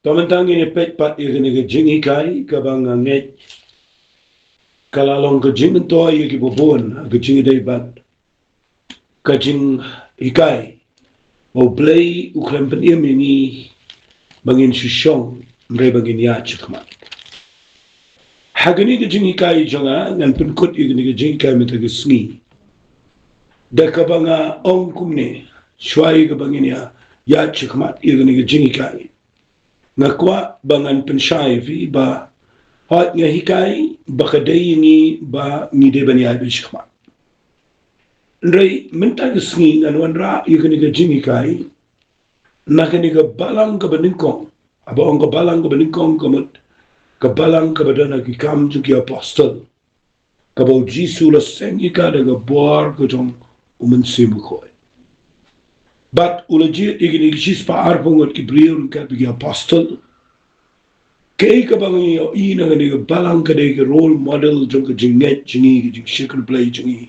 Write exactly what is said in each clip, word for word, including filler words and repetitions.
To mynta ngin ïa peit pat ïa kane ka jinghikai kaba nga ngeit ka la long ka jingmyntoi ïa kiba bun ha ka jingïadei bad ka jinghikai ba U Blei u khlem pynim ïa ngi ba ngin shu shong, hynrei ba ngin ïaid shakhmat. Ha kane ka jinghikai jong nga ngan pynkut ïa kane ka jinghikai mynta ka sngi da kaba nga ong kumne, shuwa ïa kaba ngin ïa ïaid shakhmat ïa kane ka jinghikai, nga kwah ba ngan pynshai ïa phi ba hooid nga hikai ba ka dei ïa ngi ba ngi dei ban ïaid shakhmat. Hynrei mynta ka sngi ngan wanrah ïa kane ka jinghikai na kane ka balang kaba nyngkong. Haba ong ka balang kaba nyngkong ka mut ka balang kaba don ha Ki Kam jong ki Apostol, kaba U Jisu u la seng ïa ka da ka bor ka jong U Mynsiem Bakhuid. Bad u la jied ïa kine ki shispah arphew ngut ki briew ryngkat bad ki apostol. Kaei kaba ngi ïohi na kane ka balang ka dei ka role model jong ka jingngeit jong ngi, ka jingshakri Blei jong ngi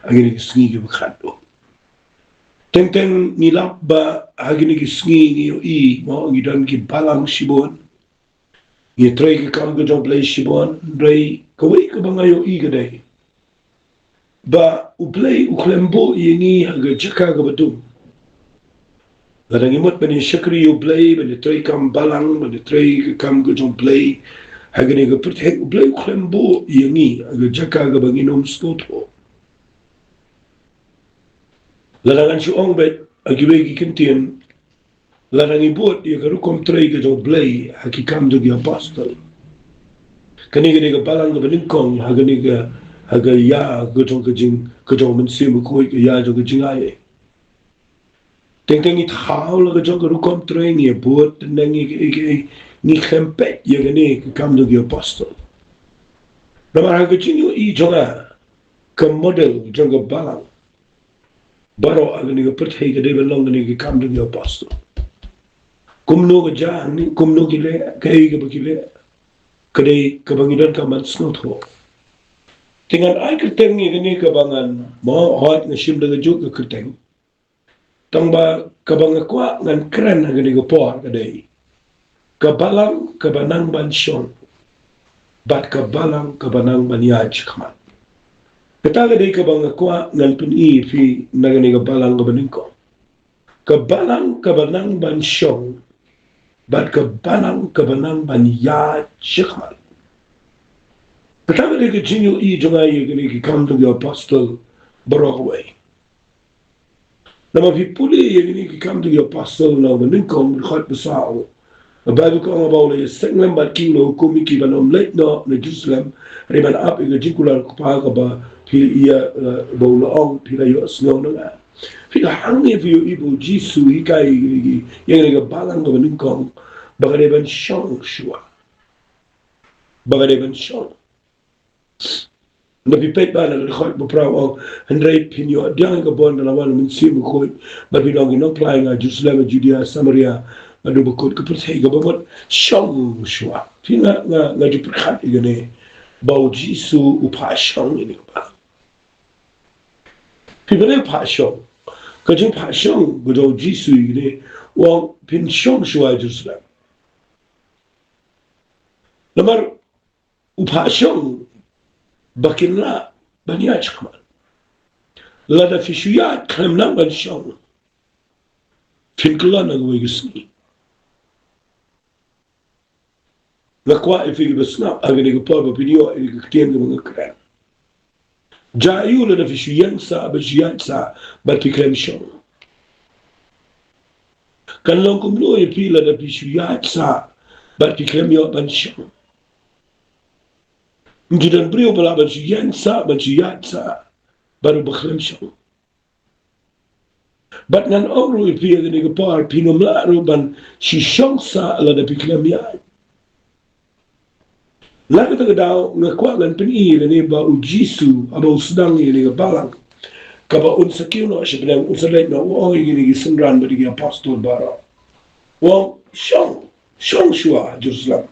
ha kine ki sngi kiba khadduh. Teng teng ngi lap ba ha kine ki sngi ngi ïohi mo ngi don ki balang shibun, ngi trei ka kam ka jong U Blei shibun, hynrei kawei kaba nga ïohi ka dei ba U Blei u khlem buh ïa ngi ha ka jaka kaba dum. Lada ngi mut ban ïa shakri ïa U Blei, ban ïa trei kam balang, ban ïa trei ka kam ka jong U Blei ha kane ka pyrthei, U Blei u khlem buh ïa ngi ha ka jaka kaba ngin ym sngewthuh. Lada ngan shu ong beit ha kiwei ki kyntien, lada ngi bud ïa ka rukom trei ka jong U Blei ha Ki Kam jong ki Apostol, kane ka dei ka balang kaba nyngkong ha kane ka, ha ka ïa ka jong ka jing, ka jong U Mynsiem Bakhuid, ka ïa jong ka jingai. Teng teng ngi thaw la ka jong ka rukom trei, ngi bud, teng teng ngi, ngi, ngi, ngi khlem peit ïa kane ka Kam jong ki Apostol. Namar ha ka jingïohi jong nga, ka model jong ka balang baroh ha kane ka pyrthei ka dei ban long kane ka Kam jong ki Apostol. Kumno ka jia hangne, kumno ki leh, kaei kaba ki leh, ka dei kaba ngi donkam ban sngewthuh. Te ngan ai kyrteng ïa kane kaba ngan, mo, hooid nga shim da kajuh ka kyrteng. Tang ba kaba nga kwah ngan kren ha kane ka por ka dei ka balang kaba nang ban shong bad ka balang kaba nang ban ïaid shakhmat. Kata ka dei kaba nga kwah ngan pyni ïa phi na kane ka balang kaba nyngkong. Ka balang kaba nang ban shong bad ka balang kaba nang ban ïaid shakhmat. Kata ka dei ka jingïohi jong nga ïa kine ki Kam jong ki Apostol baroh kawei. Namar phi pule ïa kine ki Kam jong ki Apostol na u ba nyngkong, dkhot ba saw, ka Baibl ka ong ba u la ïaseng lem bad ki, u la hukum ïa ki ban ym leit noh na Jerusalem, hynrei ban ap ïa ka jingkular u Kpa kaba phi la ïa, eh, ba u la ong phi la ïohsngew na nga. Phi la hangne phi ïohi ba U Jisu u hikai ïa kine ki, ïa kine ka balang kaba nyngkong ba ka dei ban shong shuwa. Ba ka dei ban shong. Nda phi peit ba na ka dkhot ba phra u ong, hynrei phin ïoh pdiang ïa ka bor ynda la wan U Mynsiem Bakhuid, bad phin long ki nongphla ïa nga ha Jerusalem, ha Judia, Samaria, haduh ba kut ka pyrthei. Kaba mut shong shuwa. Phi, nga, nga, nga ju pyrkhat ïa kane ba U Jisu u phah shong ïa kane ka balang. Phi, ba dei u phah shong, ka jingphah shong ka jong U Jisu ïa kane, u ong phin shong shuwa ha Jerusalem. Namar u phah shong ba kin lah ban ïaid shakhmat. Lada phi shu ïaid khlem nang ban shong, phin kylla ha kawei ka sngi. Nga kwah ïa phi kiba sngap ha kane ka por ba phin ïoh ïa ka ktien kaba nga kren. Jia aiu lada phi shu ïeng sah, ban shu ïaid sah bad phi khlem shong? Kan long kumno ïa phi lada phi shu ïaid sah bad phi khlem ïoh ban shong? Ym ju don briew ba lah ban shu ïeng sah, ban shu ïaid sah bad uba khlem shong. Bad ngan ong ruh ïa phi ha kane ka por, phin ym lah ruh ban shu shong sah lada phi khlem ïaid. Na kata ka daw nga kwah ngan pyni ïa kane ba U Jisu haba u sdang ïa kane ka balang, kaba un sa kiew noh sha bneng, un sa leit noh, u ong ïa kine ki synran bad ïa ki apostol baroh, u ong, shong, shong shuwa ha Jerusalem.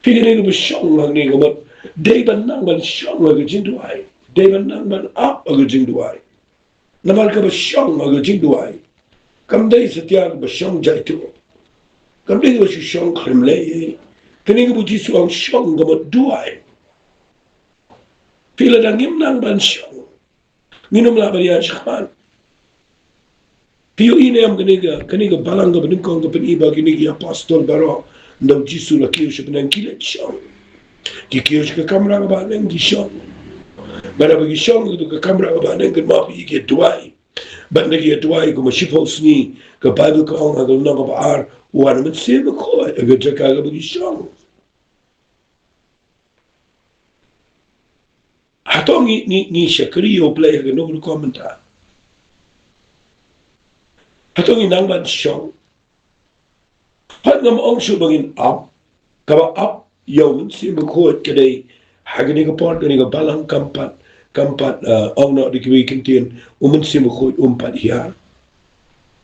Phi, kane kaba shong hangne ka mut dei ban nang ban shong ha ka jingduwai, dei ban nang ban ap ha ka jingduwai. Namar kaba shong ha ka jingduwai kam dei satia kaba shong jaitu. Kam dei kaba shu shong khlem leh ei. Kane kaba u Jisu u ong shong ka mut duwai. Phi lada ngim nang ban shong, ngin ym lah ban ïaid shakhmat. Phi ïohi ne em kane ka, kane ka balang kaba nyngkong ka pyni ba kine ki apostol baroh, ynda u Jisu u la kiew sha bneng ki leit shong. Ki kiew sha ka kamra kaba ha bneng ki shong. Bad haba ki shong ha ka kamra kaba ha bneng, kynmaw phi, ki duwai. Bad ynda ki duwai kumba shiphew sngi, ka Baibl ka ong ha ka lynnong kaba ar, u wan u Mynsiem Bakhuid ha ka jaka kaba ki shong. Hato ngi, ngi, ngi shakri ïa U Blei ha kano ka rukom mynta? Hato ngi nang ban shong? Pat ngam ong shuh ba ngin ap. Kaba ap ïa u Mynsiem Bakhuid ka dei ha kane ka por, kane ka balang kam pat, kam pat, eh, ong noh da kiwei ki ktien, u Mynsiem Bakhuid um pat hiar.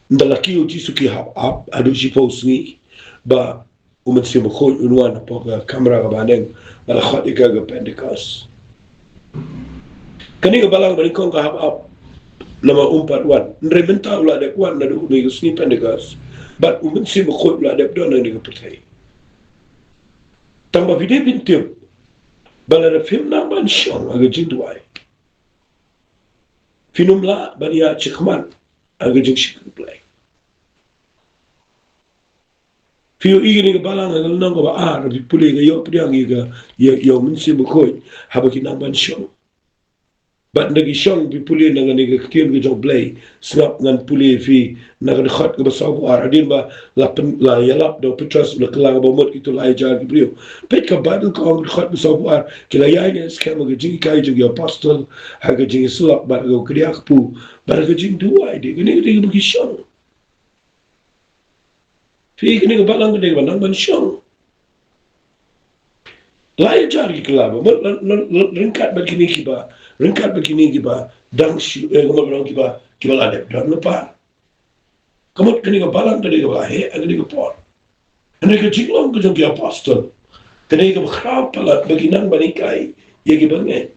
Ynda la kiew u Jisu ki hap ap haduh shiphew sngi ba u Mynsiem Bakhuid un wan hapoh ka kamra kaba ha bneng, ba la khot ïa ka ka Pentekost. Kane ka balang ba nyngkong ka hap ap, namar um pat wan. Hynrei mynta u la dep wan naduh kane ka sngi Pentekost. Bad u Mynsiem Bakhuid u la dep don ha kane ka pyrthei. Tang ba phi dei ban tip ba lada phim nang ban shong ha ka jingduwai, phin ym lah ban ïaid shakhmat ha ka jingshakri Blei. Phi ïohi kane ka balang ha ka lynnong kaba ar, phi pule, ka ïoh pdiang ïa ka, ïa, ïa u Mynsiem Bakhuid haba ki nang ban shong. Bad ynda ki shong, phi pule na kane ka ktien ka jong U Blei, sngap ngan pule ïa phi na ka dkhot kaba sawphew ar, hadien ba la pyn, la ïalap da u Petros, la kylla kaba mut kito lai hajar ki briew. Peit, ka Baibl ka ong, dkhot kaba sawphew ar, ki la ïaineh skhem ha ka jinghikai jong ki apostol, ha ka jingïasyllok bad ha ka kdiah kpu bad ha ka jingduwai de. Kane ka dei kaba ki shong. Phi, kane ka balang ka dei kaba nang ban shong. Lai hajar ki kylla ba mut, la, la, la, ryngkat bad kine kiba, ryngkat bad kine kiba dang shu, eh, ka mut ba dang kiba, kiba la dep don lypa. Ka mut kane ka balang ka dei kaba heh ha kane ka por. Kane ka jinglong ka jong ki apostol, ka dei kaba khraw palat ba ki nang ban hikai ïa ki bangeit.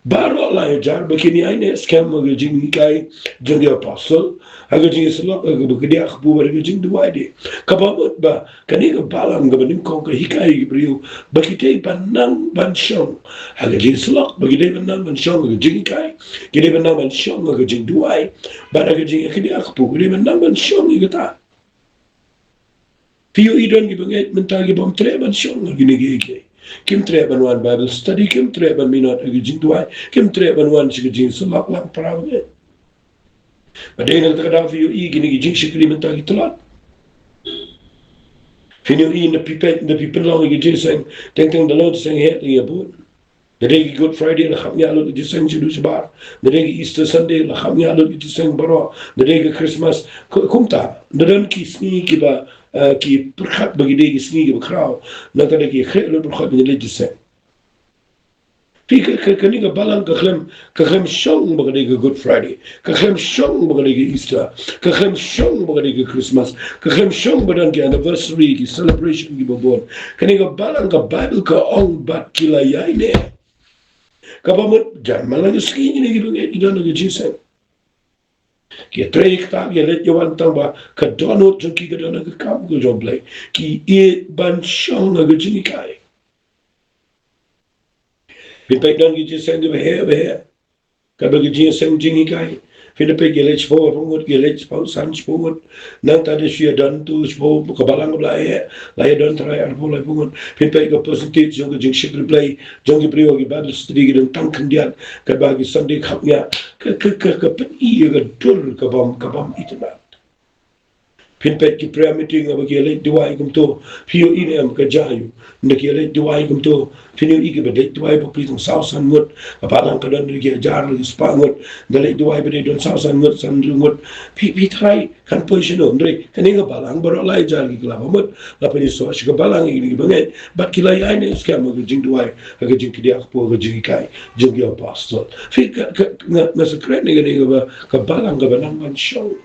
Baroh lai hajar ba kin ïaineh skhem ha ka jinghikai jong ki apostol, ha ka jingïasyllok, ha ka kdiah kpu bad ha ka jingduwai de. Kaba mut ba kane ka balang kaba nyngkong ka hikai ïa ki briew ba ki dei ban nang ban shong ha ka jingïasyllok, ba ki dei ban nang ban shong ha ka jinghikai, ki dei ban nang ban shong ha ka jingduwai bad ha ka jingïakdiah kpu, ki dei ban nang ban shong ïa kata. Phi ïohi don ki bangeit mynta ki bym treh ban shong ha kine kiei kiei. Kim treh ban wan Bible study, kim treh ban minot ha ki jingduwai, kim treh ban wan sha ki jingïasyllok lang para bangeit. Ba dei na kata ka daw phi ïohi kine ki jingshakri mynta ki tlot. Phin ïohi, ynda phi peit, ynda phi pynlong ha ki jingïaseng, teng teng da long jingïaseng heh ïa bun. Ynda dei ki Good Friday la khapngiah lut ki jingïaseng shaduh shabar. Ynda dei ki Easter Sunday la khapngiah lut ki jingïaseng baroh. Ynda dei ki Christmas, ku-, kumta. Ynda don ki sngi kiba, eh, ki pyrkhat ba ki dei ki sngi kiba khraw, nangta da ki khreh lut pyrkhat ba ki leit jingïaseng. Phi, ka, ka, kane ka balang ka khlem, ka khlem shong ba ka dei ka Good Friday. Ka khlem shong ba ka dei ka Easter. Ka khlem shong ba ka dei ka Christmas. Ka khlem shong ba don ki anniversary, ki celebration kiba bun. Kane ka balang, ka Bible ka ong, bad ki la ïaineh. Kaba mut jan man la ka sngi kine ki bangeit ki don ha ka jingïaseng. Ki trei ktah, ki leit ïa wan, tang ba ka dohnud jong ki ka don ha ka kam ka jong U Blei. Ki ïeit ban shong ha ka jinghikai. Phin peit, don ki jingïaseng kiba heh, ba heh. Kaba ki jingïaseng jinghikai. Phin peit, ki leit shiphew arphew ngut, ki leit shiphew san, shiphew ngut. Nangta da shu ïa don tu shiphew, ka balang kaba la heh, la ïa don trai arphew, laiphew ngut. Phin peit ka percentage jong ka jingshakri Blei jong ki briew ha ki Bible study ki don tang khyndiat, katba ki Sunday khapngiah. Ka, ka, ka, ka pyni ïa ka dur ka bym, ka bym itynnad. Phin peit ki prayer meeting haba ki leit duwai kumto, phi ïohi ne em ka jia ïa u. Ynda ki leit duwai kumto, phin ïohi kiba leit duwai bapli tang saw san ngut, ka balang ka don da ki hajar, da ki spah ngut. Ynda leit duwai ba dei don saw san ngut, san ngut. Phi, phi tharai kan poi shano, hynrei kane ka balang baroh lai hajar ki kylla ba mut la pynïasoh sha ka balang ïa kine ki bangeit, bad ki la ïaineh skhem ha ka jingduwai, ha ka jingkdiah kpu, ha ka jinghikai jong ki apostol. Phi, ka, ka, nga, nga sa kren ïa kane kaba, ka balang kaba nang ban shong.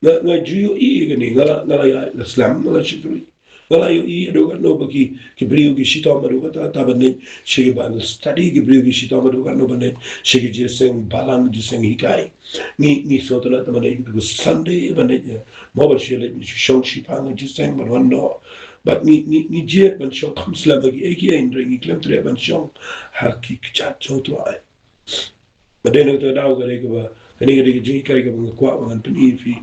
Nga, nga ju ïohi ïa kane, nga la, nga la ïa, la slem, nga la shakri. Nga la ïohi haduh katno ba ki, ki briew ki shitom haduh katta katta ban leit sha ki Bible study, ki briew ki shitom haduh katno ban leit sha ki jingïaseng balang, jingïaseng hikai. Ngi, ngi sngewtynnat ban leit ha ka Sunday ban leit, eh, mo ban shu leit shong shiphang jingïaseng ban wan noh. Bad ngi, ngi, ngi jied ban shong kham slem ha kiei kiei, hynrei ngi khlem treh ban shong ha ki kjat jong U Trai. Bad dei na kata ka daw ka dei kaba, kane ka dei ka jinghikai kaba nga kwah ba ngan pyni ïa phi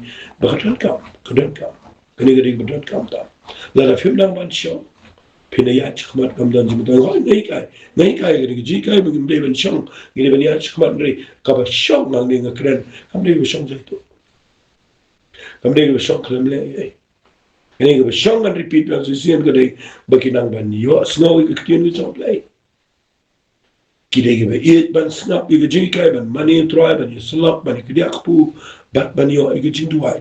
ba ka donkam, ka donkam. Kane ka dei kaba donkam tam. Lada phim nang ban shong, phin ïaid shakhmat, kam don jingmyntoi. Hooid, nga hikai, nga hikai, kane ka jinghikai ba ngim dei ban shong, ngi dei ban ïaid shakhmat, hynrei kaba shong hangne nga kren, kam dei kaba shong sha ïew. Kam dei kaba shong khlem leh ei ei. Kane kaba shong, ngan repeat biang shisien, ka dei ba ki nang ban ïohsngew ïa ka ktien ka jong U Blei. Ki dei kiba ïeit ban sngap ïa ka jinghikai, ban mane ïa U Trai, ban ïasyllok, ban ïakdiah kpu, bad ban ïoh ïa ka jingduwai.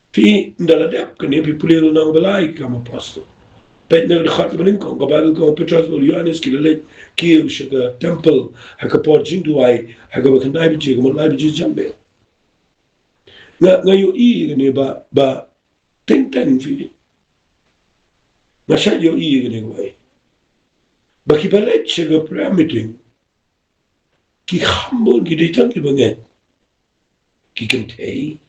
Phi, ynda la dep kane, phi pule lynnong ba lai Ki Kam Apostol. Peit na ka dkhot kaba nyngkong, ka Baibl ka ong, Petros bad u Ïoannis ki la leit kiew sha ka temple ha ka por jingduwai, ha kaba khyndai baje, ka mut lai baje janmiet. Nga, nga ïohi ïa kane ba, ba teng teng, phi. Nga shait ïohi ïa kane kawei. Ba kiba leit sha ka prayer meeting, ki kham bun, ki dei tang kiba ngeit. Ki kynthei.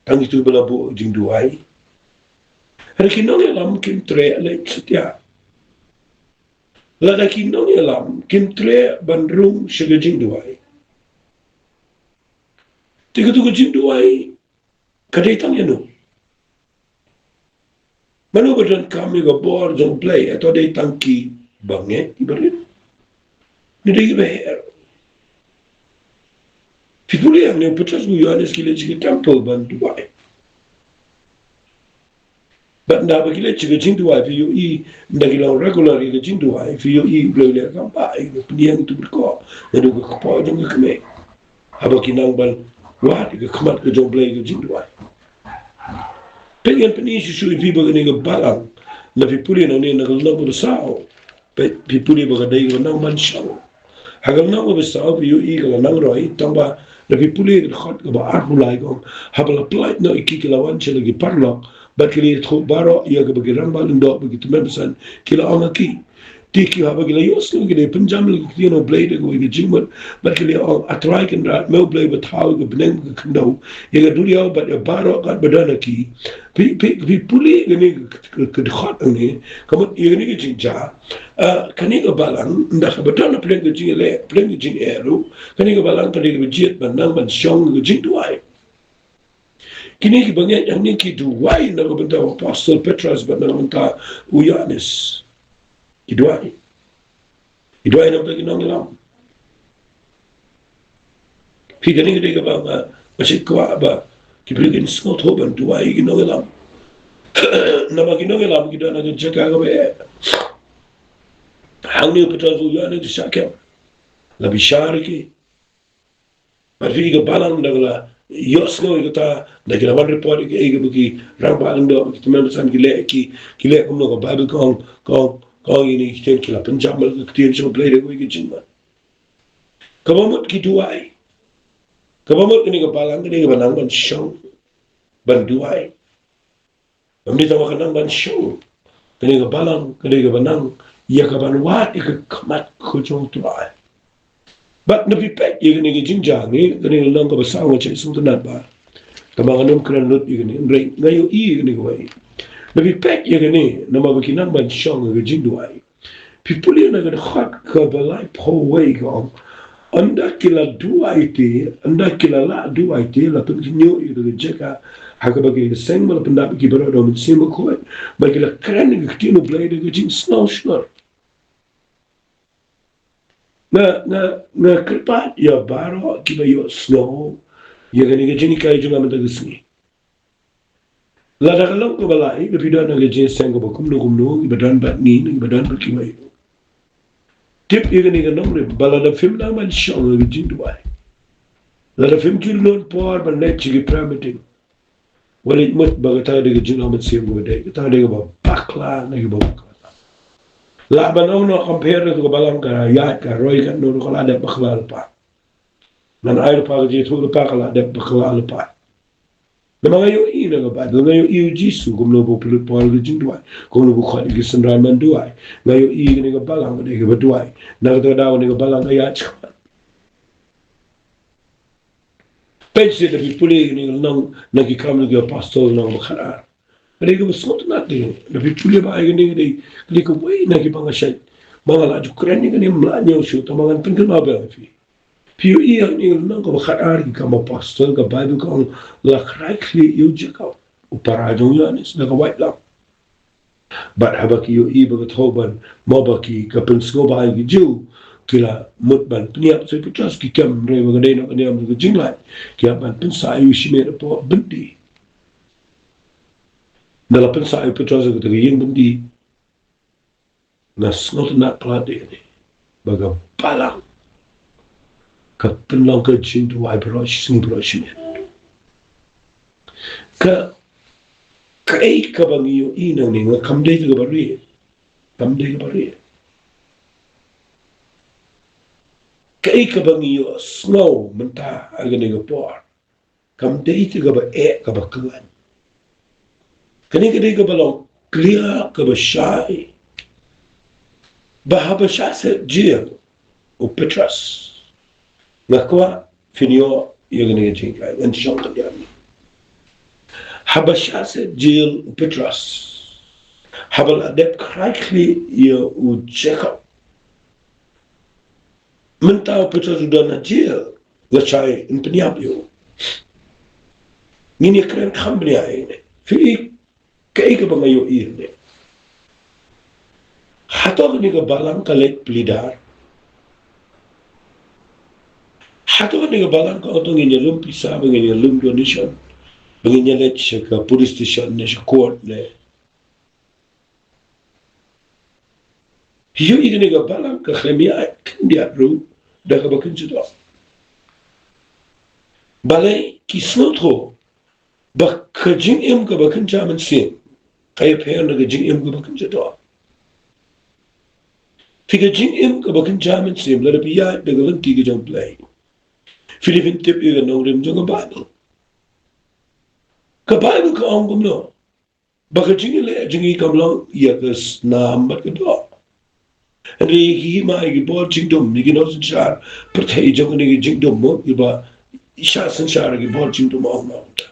Tang kito ba la buh jingduwai. Hynrei ki nongïalam kim treh leit satia. Lada ki nongïalam kim treh ban rung sha ka jingduwai, te kato ka jingduwai ka dei tang ïano? Mano ba donkam ïa ka bor jong U Blei, hato dei tang kiba ngeit, kiba rit, ne dei kiba her? Phi pule hangne, u Petros bad u Ïoannis ki leit sha ka temple ban duwai. Bad ynda ba ki leit sha ka jingduwai, phi ïohi, ynda ki long regular ïa ka jingduwai, phi ïohi U Blei u leh kam bah ïa ka pynïeng, to pyrkhat naduh ka kpoh jong ka kmie. Haba ki nang ban wad ïa ka khmat ka jong U Blei ïa ka jingduwai. Peit, ngan pyni shuh shuh ïa phi ba kane ka balang, lada phi pule nangne na ka lynnong kaba saw. Peit, phi pule ba ka dei kaba nang ban shong. Ha ka lynnong kaba saw phi ïohi ka la nang roi, tangba lada phi pule ka dkhot kaba arphew lai ka ong, haba la pyllait noh ïa ki, ki la wan sha la ki paralok, bad ki la ïathuh baroh ïa kaba ki rangbah lyngdoh bad ki tymmen basan ki la ong ha ki. Te ki, haba ki la ïohsngew, ki la pynjam la ki ktien U Blei da kawei ka jingmut, bad ki la ong, A Trai Kynrad, me U Blei ba thaw ïa ka bneng bad ka khyndew, ïa ka duriaw bad ïa baroh kat ba don ha ki. Phi, phi, phi pule kane ka, ka, ka dkhot hangne, ka mut ïa kane ka jingjia. Ah, kane ka balang, ynda kaba don ha pdeng ka jingeh, pdeng ka jingeh ruh, kane ka balang ka dei kaba jied ban nang ban shong ka jingduwai. Kine kiba ngeit hangne ki duwai na ka bynta u Apostol Petros bad na ka bynta u Ïoannis. Ki duwai. Ki duwai na ka bynta ki nongïalam. Phi, kane ka dei kaba nga, nga sngewkwah ba ki briew kin sngewthuh ban duwai ïa ki nongïalam. Namar ki nongïalam ki don ha ka jaka kaba eh. Hangne u Petros u Ïoannis ki shah kem. La bishar ïa ki. Bad phi, ka balang da ka la ïohsngew ïa kata, da ki la wan report ïa ki, ïa ki ba ki rangbah lyngdoh, ki tymmen basan ki leh, ki, ki leh kumno, ka Baibl ka ong, ka ong, ka ong ïa kine ki ktien, ki la pynjam la ka ktien jong U Blei da kawei ka jingmut. Kaba mut ki duwai. Kaba mut kane ka balang ka dei kaba nang ban shong ban duwai. Ym dei tang ba ka nang ban shong. Kane ka balang ka dei kaba nang ïa ka ban wad ïa ka khmat ka jong U Trai. Bad lada phi peit ïa kane ka jingjia, kane ka lynnong kaba saw, nga sngewtynnat ba, tangba ngan ym kren lut ïa kane, hynrei nga ïohi ïa kane kawei. Lada phi peit ïa kane, namar ba ki nang ban shong ïa ka jingduwai. Phi pule na ka dkhot kaba laiphew wei ka ong, ynda ki la duwai te, ynda ki la lah duwai te, la pynkhynñiuh ïa ka jaka ha kaba ki la seng, bad la pyndap ïa ki baroh da u Mynsiem Bakhuid, bad ki la kren ïa ka ktien U Blei da ka jingsngewshlur. Nga, nga, nga kyrpad ïa baroh kiba ïohsngew ïa kane ka jinghikai jong nga mynta ka sngi. Lada ka long kaba lah, eh, ba phi don ha ka jingseng kaba kumno kumno, kiba don bad ngi, kiba don bad kiwei. Tip ïa kane ka nongrep, ba lada phim nang ban shong ha ka jingduwai, lada phim ju leh por ban leit sha ki prayer meeting, wat leit mut ba kata ka dei ka jinglong mynsiem kaba dei, kata ka dei kaba bakla na kiba bakla. Lah ban ong noh, compare da ka balang, ka ïaid ka roi katno ruh ka la dep bakla lypa. Ngan ai lypa ka jingïathuhlypa, ka la dep bakla lypa. Namar nga ïohi na ka Baibl, nga ïohi u Jisu kumno ba u pynlut por ha ka jingduwai, kumno ba u khot ïa ki synran ban duwai. Nga ïohi kane ka balang ka dei kaba duwai. Na kata ka daw kane ka balang ka ïaid shakhmat. Peit sha, lada phi pule ïa kane ka lynnong na Ki Kam jong ki Apostol, lynnong ba khatar. Ka dei kaba sngewtynnat de. Lada phi pule ba ïa kane ka dei, ka dei kawei na kiba nga shait, ba nga la ju kren ïa kane, ym lah ñiew shuh, tangba ngan pynkynmaw biang ïa phi. Phi ïohi ïa kane ka lynnong kaba khatar Ki Kam Apostol, ka Baibl ka ong, la khrai khlieh ïa u Jakob, u para jong u Ïoannis, da ka waitlam. Bad haba ki ïohi ba ka thew ban, mo ba ki, ka pynsngewbha ïa ki Jiw, ki la mut ban pynïap sa u Petros, ki kem, hynrei ba ka dei na ka niam ka jinglait, ki hap ban pynsah ïa u shimet hapoh byndi. Ynda la pynsah ïa u Petros ha kata ka ïing byndi, nga sngewtynnat palat ïa kane, ba ka balang ka pynlong ka jingduwai baroh shi sngi baroh shi miet. Ka, kaei kaba ngi ïohi nangne, nga, kam dei kaba rieh. Kam dei kaba rieh. Kaei kaba ngi ïohsngew mynta ha kane ka por, kam dei kaba eh, kaba khlaiñ. Kane ka dei kaba long clear, kaba shai, ba haba shah shet jail u Petros, nga kwah phin ïoh ïa kane ka jinghikai, ngan shong khyndiat. Haba shah shet jail u Petros, haba la dep khrai khlieh ïa u Jakob, mynta u Petros u don ha jail, lashai yn pynïap ïa u. Ngin ïa kren kham bniah ïa kane. Phi, kaei kaba nga ïohi hangne? Hato kane ka balang ka leit pleader? Hato kane ka balang ka ong to ngin ïa lum pisa, ba ngin ïa lum donation, ba ngin ïa leit sha ka police station ne sha court ne? Phi ïohi kane ka balang ka khlem ïaid khyndiat ruh da kaba kynja doh. Balei? Ki sngewthuh ba ka jingim kaba kynja mynsiem ka ïapher na ka jingim kaba kynja doh. Te ka jingim kaba kynja mynsiem, lada phi ïaid da ka lynti ka jong U Blei, phi dei phin tip ïa ka nongrim jong ka Baibl. Ka Baibl ka ong kumno? Ba ka jingïaleh jong ngi kam long ïa ka snam bad ka doh. Hynrei ïa ki hima, ïa ki bor jingdum, ïa ki nongsynshar pyrthei jong kane ka jingdum, mo, kiba shah synshar ïa ki bor jingdum, ong, ong ta.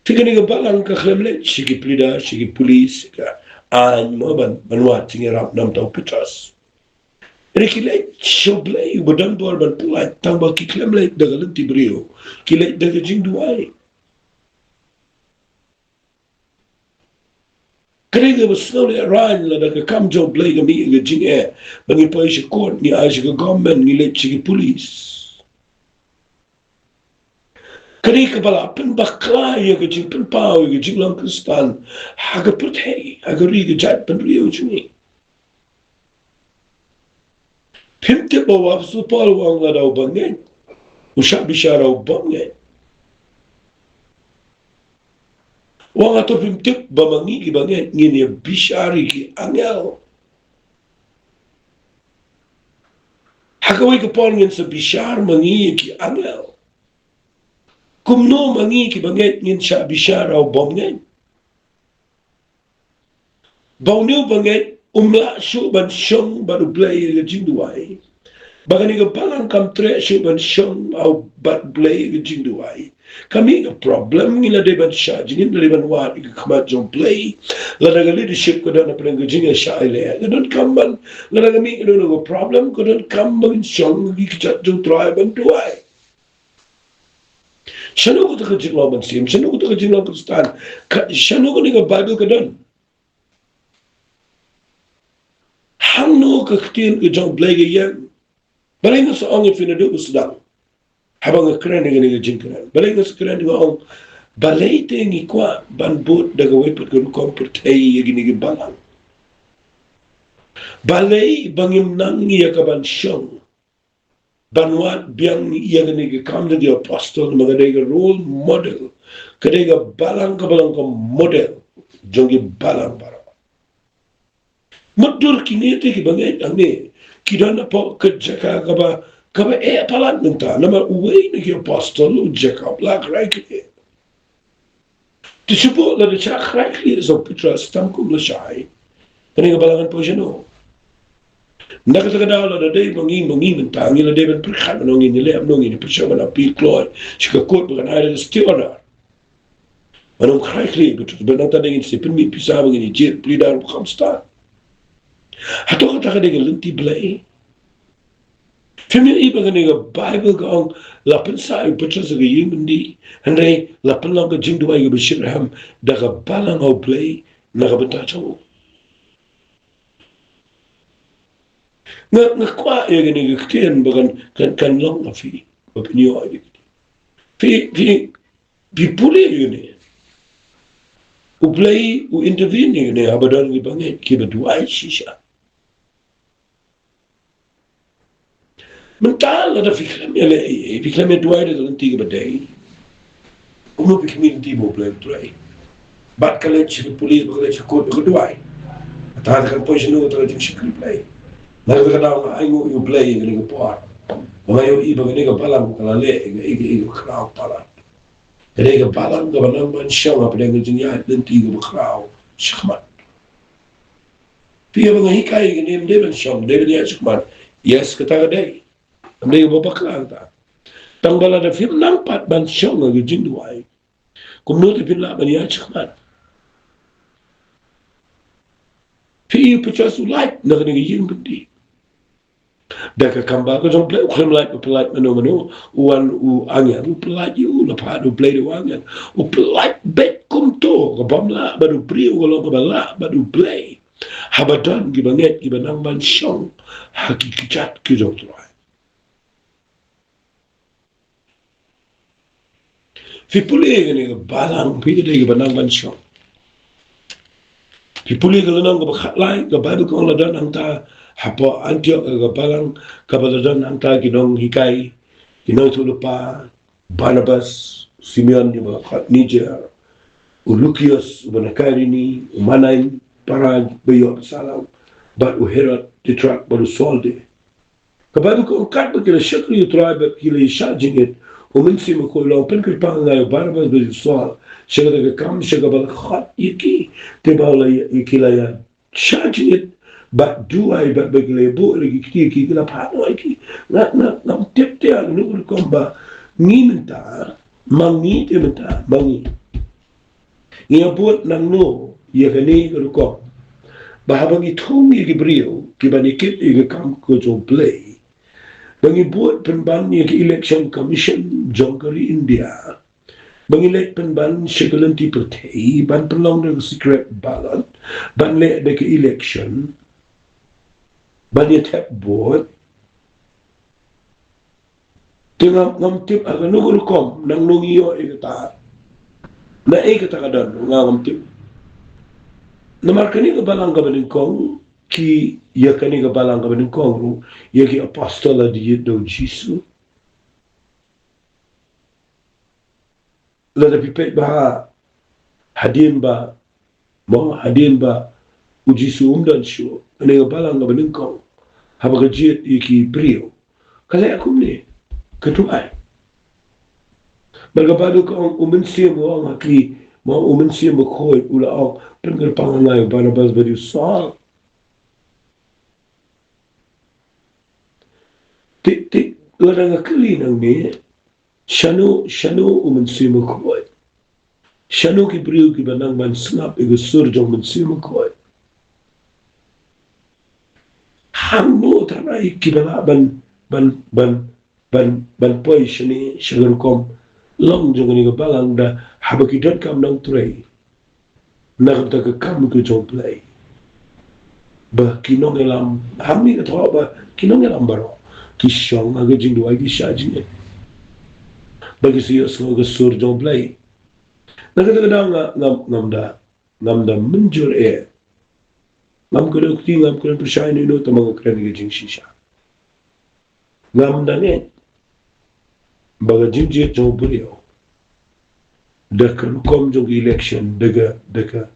Te kane ka balang ka khlem leit sha ki pleader, sha ki police, ka aiñ, mo, ban, ban wad jingïarap na bynta u Petros. Hynrei ki leit sha U Blei uba don bor ban pyllait, tangba ki khlem leit da ka lynti briew, ki leit da ka jingduwai. Ka dei kaba sngewlehraiñ lada ka kam jong U Blei ka mih ha ka jingeh, ba ngi poi sha court, ngi ai sha ka government, ngi leit sha ki police. Ka dei kaba la pynbakla ïa ka jingpynpaw ïa ka jinglong Khristan ha ka pyrthei, ha ka ri, ka jaitbynriew jong ngi. Phim tip ba u Apostol Paul u ong lada u bangeit u shah bishar ha u bymngeit. U ong, hato phim tip ba ma ngi ki bangeit ngin ïa bishar ïa ki angel? Ha kawei ka por ngin sa bishar ma ngi ïa ki angel. Kumno ma ngi ki bangeit ngin shah bishar ha u bymngeit? Ba une u bangeit um lah shuh ban shong bad U Blei ha ka jingduwai. Ba kane ka balang kam treh shuh ban shong ha u, bad U Blei ha ka jingduwai. Ka mih ka problem, ngi la dei ban shah jingim, la dei ban wad ha ka khmat jong U Blei. Lada ka leadership ka don hapdeng ka jingïashah ïaleh, ka donkam ban, lada ka mih ka don ka problem, ka donkam ban shong ha ki kjat jong U Trai ban duwai. Shano kata ka jinglong mynsiem, shano kata ka jinglong Khristan, ka, shano kane ka Baibl ka don? Hangno ka ktien ka jong U Blei ka ïeng? Balei nga sa ong ïa phi naduh ba sdang, haba nga kren ïa kane ka jingkren, balei nga sa kren nga ong, balei te ngi kwah ban bud da kawei pat ka rukom pyrthei ïa kine ki balang? Balei ba ngim nang ïa ka ban shong ban wad biang ïa kane ka Kam jong ki Apostol, namar ka dei ka role model, ka dei ka balang kaba long ka model jong ki balang baroh. Mutdur kine te ki bangeit hangne ki don hapoh ka jaka kaba, kaba eh palat mynta, namar uwei na ki apostol u Jakob la khrai khlieh. Te shu bud lada shah khreh khlieh sha u Petros tam kum lashai, kane ka balang kan poi shano? Na kata ka daw lada dei ba ngi, ba ngi mynta ngi la dei ban pyrkhat ban ong ngin ïaleh kumno, ngin pyrshang ban appeal kloi sha ka kot ba kan ai da ka stay order. Ban ym khreh khlieh u Petros, ban nangta dei ngin sa pynmih pisa ba ngin ïa jied, plead down, ba kham stad. Hato kata ka dei ka lynti Blei? Phim ïohi ba kane ka Baibl ka ong la pynsah ïa u Petros ha ka ïing byndi, hynrei la pynlong ka jingduwai kaba shitrhem da ka balang ha u Blei na ka bynta jong u. Nga, nga kwah ïa kane ka ktien ba kan, kan, kan long ha phi, ba phin ïoh ïa kane. Phi, phi, phi pule ïa kane. U Blei u intervene ïa kane haba don kiba ngeit, kiba duwai shisha. Mynta lada phi khlem ïaleh ei ei, phi khlem ïa duwai da ka lynti kaba dei, kumno phi khmih lynti ba U Blei u trei? Bad ka leit sha ka pule, bad ka leit sha ka kot, bad ka duwai. Kata ka kan poi shano kata ka jingshakri Blei? Na kata ka daw nga ainguh ïa U Blei ïa kane ka por, ba nga ïohi ba kane ka balang ka la leh ïa ka, ïa ka, ïa ka khraw palat. Kane ka balang kaba nang ban shong hapdeng ka jingïaid lynti kaba khraw shakhmat. Phi ïa ba nga hikai kane, ym dei ban shong, dei ban ïaid shakhmat. Yes, kata ka dei. Ym dei kaba bakla kata. Tang ba lada phim nang pat ban shong ha ka jingduwai, kumno te phin lah ban ïaid shakhmat? Phi ïa, u Petros u lait na kane ka ïing byndi. Da ka kam ba ka jong U Blei, u khlem lait ba pynlait mano mano, u wan u angel, u pynlait ïa u, la phah da U Blei da u angel. U pynlait beit kumto, ka bym lah bad u briew, ka long kaba lah bad U Blei. Haba don kiba ngeit, kiba nang ban shong ha ki kjat ki jong U Trai. Phi pule kane ka balang, phi, ka dei kaba nang ban shong. Phi pule ka lynnong kaba khatlai, ka Baibl ka ong la don hangta hapoh Antiok ka balang, kaba la don hangta ki nonghikai, ki nongïathuhlypa, Barnabas, Simeon uba khot Niger, u Lukius uba na Kairini, u Manain para ba ïoh ba salang, bad u Herod Tetrak bad u Saul de. Ka Baibl ka ong katba ki la shakri U Trai bad ki la ïashah jingit, U Mynsiem Bakhuid u la ong, pynkyrpang nga ïa u Barnabas bad u Saul sha kata ka kam sha kaba la khot ïa ki. Te ba la ïa, ki la ïashah jingit bad duwai bad ba ki la ïabuh ïa ki kti, ki, ki la phah noh ïa ki. Nga, nga, ngam tip te ha kano ka rukom ba ngi mynta, ma ngi te mynta, ma ngi. Ngi ïa bud nangno ïa kane ka rukom, ba haba ngi thung ïa ki briew kiban ïa kit ïa ka kam ka jong U Blei, ba ngi bud pynban ïa ka Election Commission jong ka ri India, ba ngi leit pynban sha ka lynti pyrthei ban pynlong da ka secret ballot, ban leh da ka election, ban ïa thep vote. Te ngam, ngam tip ha kano ka rukom, nangno ngi ïoh ïa kata. Na ei kata ka don, nga ngam tip. Namar kane ka balang kaba nyngkong, ki, ïa kane ka balang kaba nyngkong ruh, ïa ki apostol la jied da U Jisu. Lada phi peit bha hadien ba, mo, hadien ba U Jisu um don shuh, kane ka balang kaba nyngkong, haba ka jied ïa ki briew, ka leh kumne, ka duwai. Bad ka Baibl ka ong, U Mynsiem u ong ha ki, mo, U Mynsiem Bakhuid u la ong, pynkyrpang nga ïa u Barnabas bad ïa u Saul. Te, te, lada nga kylli nangne, shano, shano U Mynsiem Bakhuid? Shano ki briew kiba nang ban sngap ïa ka sur jong U Mynsiem Bakhuid? Hangno tharai kiba lah ban, ban, ban, ban, ban poi shane sha ka rukom long jong kane ka balang, da haba ki donkam nongtrei na ka bynta ka kam ka jong U Blei, ba ki nongïalam, hangne ka thoh ba ki nongïalam baroh ki shong ha ka jingduwai, ki shah jingit, ba ki sa ïohsngew ka sur jong U Blei. Na kata ka daw nga, ngam, ngam da, ngam da mynjur eh. Ngam kdew kti, ngam kdew pyrshah ïano ïano, tangba nga kren ka jingshisha. Ngam da ngeit ba ka jingjied jong u briew da ka rukom jong ka election, da ka, da ka,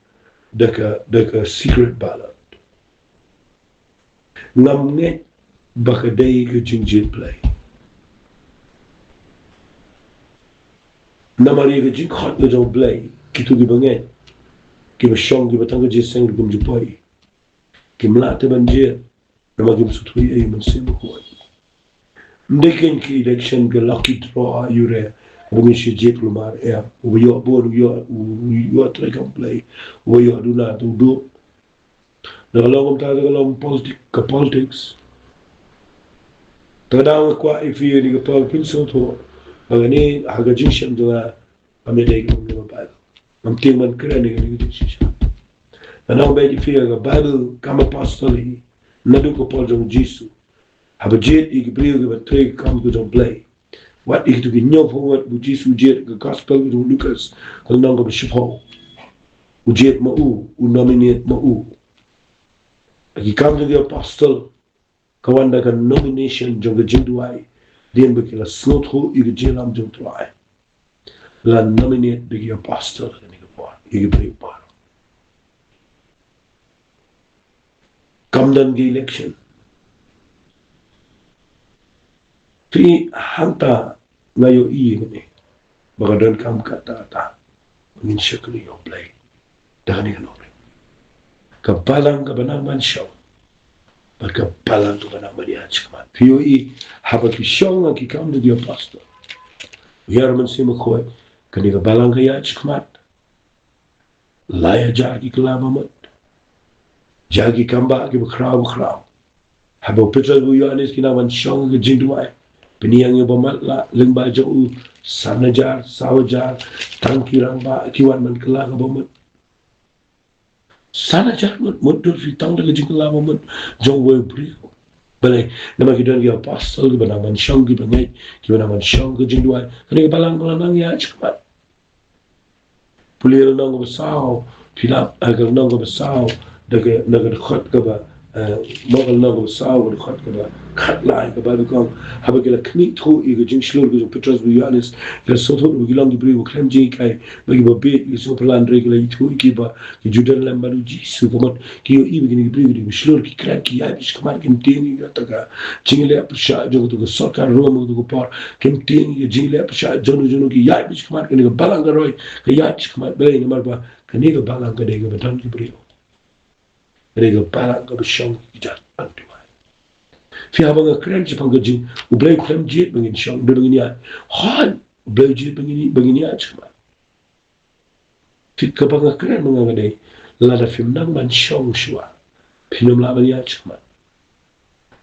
da ka, da ka secret ballot. Ngam ngeit ba ka dei ka jingjied Blei. Namar ïa ka jingkhot ka jong U Blei Kito kiba ngeit, kiba shong, kiba tang ka jingïaseng ruh kim ju poi. Kim lah te ban jied, namar kim sngewthuh ïa u Mynsiem Bakhuid. Ym dei kein ki election ka lucky draw ïa u re, ba ngin shu jied kulmar, eh, uba ïoh bun, uba ïoh, uba ïoh treikam Blei, uba ïoh duna te u duh. Da ka long kumta, da ka long politik, ka politics. Te da nga kwah ïa phi ïa kane ka por, pynsngewthuh ba kane ha ka jingshem jong nga, ngam ïadei ka long ïa ka Baibl. Ngam tieng ban kren ïa kane ka jingshisha. Nga ong ba ïa phi, ka Baibl kam apostol hi, naduh ka por jong u Jisu. Haba jied ïa ki briew kiba trei ka kam ka jong U Blei. Wat ïa kito ki hynñiewphew ngut ba u Jisu u jied, ka gospel ka jong u Lukas, ka lynnong kaba shiphew. U jied ma u, u nominate ma u. Ki kam jong ki apostol, ka wan da ka nomination jong ka jingduwai. Dei ba ki la sngewthuh ïa ka jingïalam jong U Trai, la nominate da ki apostol, kane ka por, ïa ki briew por. Kam don ka election. Phi, hangta nga ïohi ïa kane, ba ka donkam katta katta ba ngin shakri ïa U Blei da kane ka nongrim. Ka balang kaba nang ban shong, bad ka balang kaba nang ban ïaid shakhmat. Phi ïohi, haba ki shong ha ki kam jong ki apostol, ïa u Mynsiem Bakhuid, kane ka balang ka ïaid shakhmat. Lai hajar ki kylla bamut. Hajar ki kambah kiba khraw ba khraw. Haba u Petros bad u Ïoannis ki nang ban shong ha ka jingduwai, pynïeng ïa u bamatlah lyngba jong u, san hajar, saw hajar, tang ki rangbah ki wan ban kylla ka bamut. San hajar ngut, mutdur phi, tang da ka jingkylla bamut jong uwei u briew. Balei? Namar ki don ki apostol kiba nang ban shong, kiba ngeit, kiba nang ban shong ha ka jingduwai. Kane ka balang ka la nang ïaid shakhmat. Pule lynnong kaba saw, phi lap, eh, ka lynnong kaba saw, da ka, na ka dkhot kaba, eh, mo, ka lynnong kaba saw, ka dkhot kaba khatlai, ka Baibl ka ong, haba ki la khmih thuh ïa ka jingshlur ka jong u Petros bad u Ïoannis, ki la sngewthuh ba ki long ki briew ba khlem jinghikai, ba kiba bieit, ki sngewphylla, hynrei ki la ïathuh ïa ki ba ki ju don lem bad u Jisu, ka mut ki ïohi ba kine ki briew ki dei ba shlur, ki kren, ki ïaid beit shakhmat, kim tieng ïa kata ka jingïaleh pyrshah jong kata ka sorkar Rom kata ka por, kim tieng ïa ka jingïaleh pyrshah jong u jong u, ki ïaid beit shakhmat, kane ka balang ka roi ka ïaid shakhmat. Balei? Namar ba kane ka balang ka dei kaba don ki briew. Kane ka balang kaba shong ki kjat ban duwai. Phi, haba nga kren shaphang ka jing, U Blei u khlem jied ba ngin shong, dei ba ngin ïaid. Hooid, U Blei u jied ba ngin, ba ngin ïaid shakhmat. Phi, kaba nga kren ma nga ka dei, lada phim nang ban shong shuwa, phin ym lah ban ïaid shakhmat.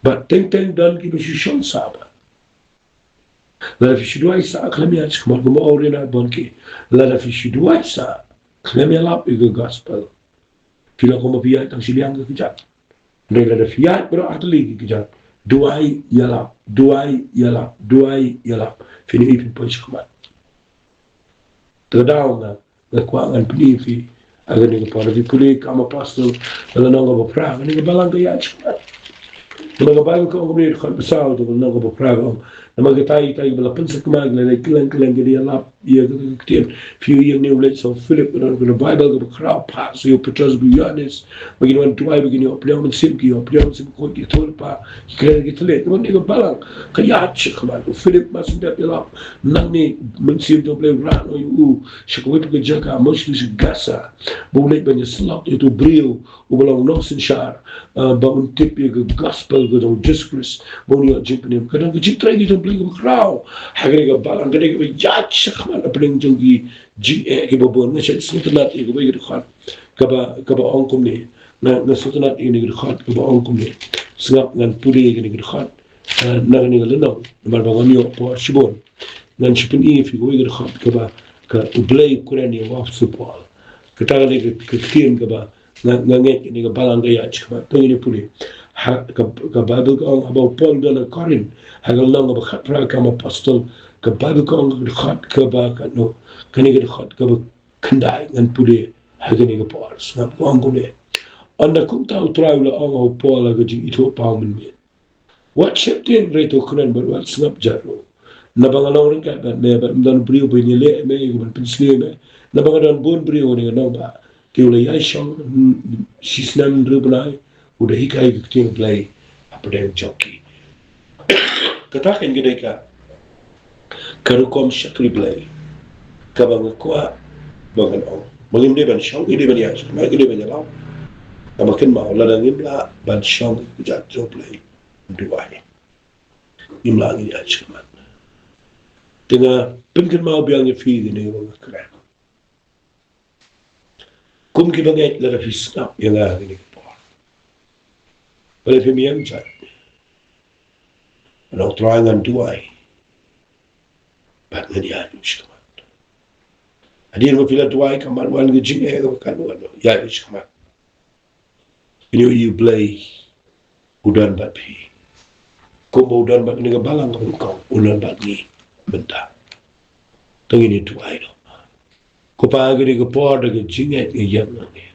Bad teng teng don kiba shu shong sah bha. Lada phi shu duwai sah khlem ïaid shakhmat, kumba u Reinhard Bonnke, lada phi shu duwai sah khlem ïalap ïa ka gospel, phi long kumba phi ïaid tang shiliang ka kjat. Hynrei lada phi ïaid baroh ha tylli ki kjat, duwai ïalap, duwai ïalap, duwai ïalap, phin ïohi phin poi shakhmat. Te ka daw nga, nga kwah ngan pyni ïa phi ha kane ka por, phi pule Kam Apostol, ka lynnong kaba phra, kane ka balang ka ïaid shakhmat. Namar ka Baibl ka ong kumne, dkhot ba saw, ka lynnong kaba phra ka ong, namar kitai kitai kiba la pynsakma ki la leit kylleng kylleng, ki la ïalap ïa ka ktien. Phi ïohi ïa une u leit sha u Philip, ka don ka Baibl kaba khraw, phah sha u Petros bad u Ïoannis ba kin wan duwai, ba kin ïoh pdiang mynsiem, ki ïoh pdiang mynsiem, ki ïathuhlypa, ki kren ki thylliej. Namar kane ka balang ka ïaid shakhmat. U Philip mar shu dep ïalap, nangne mynsiem jong U Blei u rah noh ïa u sha kawei pat ka jaka, mut sha Gaza, ba u leit ban ïasyllok ïa uto u briew uba long nongsynshar, eh, ba un tip ïa ka gospel ka jong u Jisu Khrist, ba un ïoh jingpynim. Ka don ka jingtrei ka jong U Blei kaba khraw ha kane ka balang, ka dei kaba ïaid shakhmat hapdeng jong ki jingeh kiba bun. Nga shait sngewtynnat ïa kawei ka dkhot kaba, kaba ong kumne. Nga, nga sngewtynnat ïa kane ka dkhot kaba ong kumne. Sngap ngan pule ïa kane ka dkhot, eh, na kane ka lynnong, namar ba ngam ïoh por shibun. Ngan shu pyni ïa phi kawei ka dkhot kaba, ka U Blei u kren ïa u Apostol Paul. Kata ka dei ka, ka ktien kaba nga, nga ngeit kane ka balang ka ïaid shakhmat. To ngin ïa pule. Ha ka, ka Baibl ka ong, haba u Paul u don ha Korinth, ha ka lynnong kaba khatphra Kam Apostol, ka Baibl ka ong, ka dkhot kaba, ka, no, kane ka dkhot kaba khyndai, ngan pule ha kane ka por. Sngap, ka ong kumne. Ynda kumta U Trai u la ong ha u Paul ha ka jingithuhpaw mynmiet: Wat sheptieng, hynrei to kren bad wat sngap jaid ruh. Naba nga long ryngkat bad me, bad ym don briew ba ïaleh ïa me, ïa ka ban pynsniew ïa me. Naba nga don bun briew ha kane ka nongbah. Te u la ïaishong, hmm, shisnem hynriew bnai, u da hikai ka ktien Blei hapdeng jong ki. Kata kein ka dei ka, ka rukom shakri Blei kaba nga kwah ba ngan ong. Ba ngim dei ban shong, ngi dei ban ïaid shakhmat, ngi dei ban ïalam. Kaba kynmaw lada ngim lah ban shong ïa ka jait jong U Blei, duwai. Ngim lah ngin ïaid shakhmat. Te nga pynkynmaw biang ïa phi kine ba nga kren. Kum ki bangeit, lada phi sngap ïa nga ha kine ki por, balei phim ïeng jait? Ngan ong, Trai, ngan duwai bad ngan ïaid shakhmat. Hadien ba phi la duwai, ka man wan ka jingeh kaba kan wan, ïaid shakhmat. Phin ïohi U Blei u don bad phi. Kumba u don bad kane ka balang kaba nyngkong, u don bad ngi mynta. To ngin ïa duwai noh. Ko Pa, ha kane ka por da ka jingngeit nga ïeng na ngi,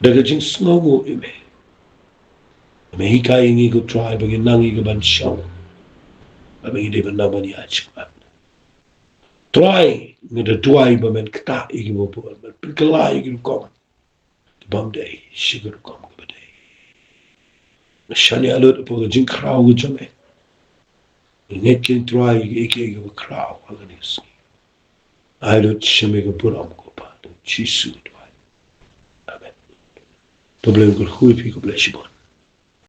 da ka jingsngewnguh ïa me. Me hikai ïa ngi, ko Trai, ba ngin nang ïa ka ban shong, ba ngin dei ban nang ban ïaid shakhmat. Trai, nga da duwai ba men ktah ïa kiba bun, men pynkylla ïa ki rukom bym dei sha ka rukom kaba dei. Nga shaniah lut hapoh ka jingkhraw ka jong me. Nga ngeit, ko Trai, ïa kiei kiei kiba khraw ha kane ka sngi. Ai lut sha me ka burom, ko Pa, da u Jisu nga duwai. Amen. To U Blei un kyrkhu ïa phi, khublei shibun.